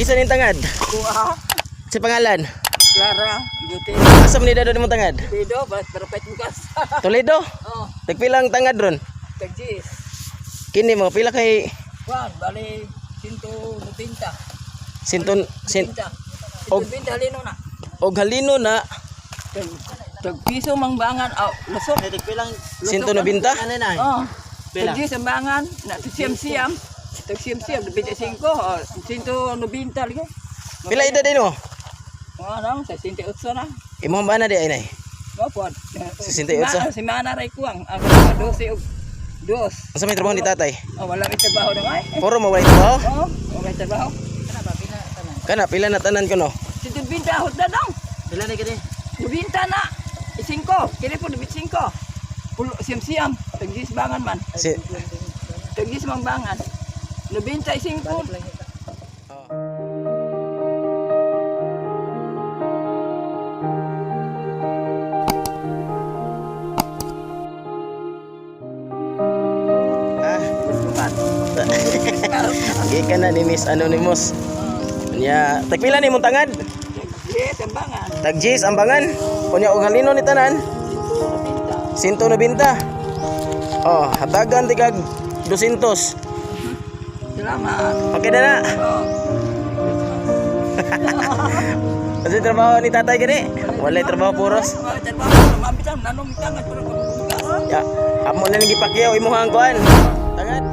Kinsa ning tangad? Kuha. Sa pangalan? Clara, Guti. Asa man ni dado nimong tangad? Pido, bas pero pet bukas. Toledo. Oh, Tagpilang tangad ron? tagjis. Kini mo pila kay Juan, bali 190. sinton sin Og 120 halino na. og halino na Tag tag piso mang bangan aw lusok. Pilang 190. ano na? Oh. Tag ang bangan na siyam siyam. Tag siyam siyam 25, oh, 190 lagi. Pila edad din mo? Oh, nang 68 na. Imong ba na di ay nay? Mo pod. 68? Si Mana ray kuang. Ako 12 og dos. Unsa may trabaho ni tatay? Oh, wala may trabaho na ay. Puro mo walay trabaho? Oh, wala may trabaho. Kana pila na tanan ko no. 120 hot na dong. Pila na kini? 90 na. Isingko, kini po 95. Pulo siyam siyam, tagjis bangan man. Si Tagjis mang bangan. 95. Ah. Gikan na ni Miss Anonymous. Nya, tagpila ni imong tangad? Yes, ang bangan. Tag Jis ambangan. Unya og halino ni tanan. 190. 190. Oh, hatagan ti kag 200. Salamat. Okay na na. Oh. Kasi trabaho ni tatay gani. Walay trabaho puros. Wala trabaho, mamit ang nanong tangan pero kung Ya, amo na ning gipakyaw imong kuan. Tangad.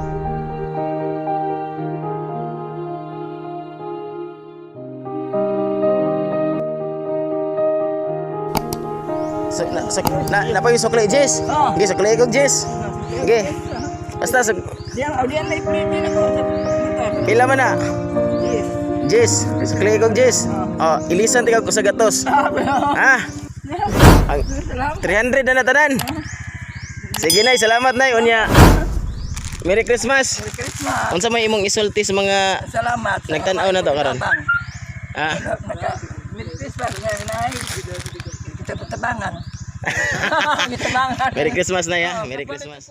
So, na, so, na, na pa yung sukli, Jess. Oo. Sige, sukli ko, Jess. Sige. Basta, Diyan, oh, diyan may plate ako sa motor. pila man na. Yes. Jess, sukli ko, Jess. Oh, ilisan tika ko sa gatos. Ha? Ang Salamat. 300 na natanan. Sige nay, salamat nay. Unya. Merry Christmas. Merry Christmas. Unsa may imong isulti sa mga Salamat. Nagtan-aw na to karon. Ah, Merry Christmas nga nay. Kita patabangan. Kita tabangan. Merry Christmas na ya. Merry Christmas.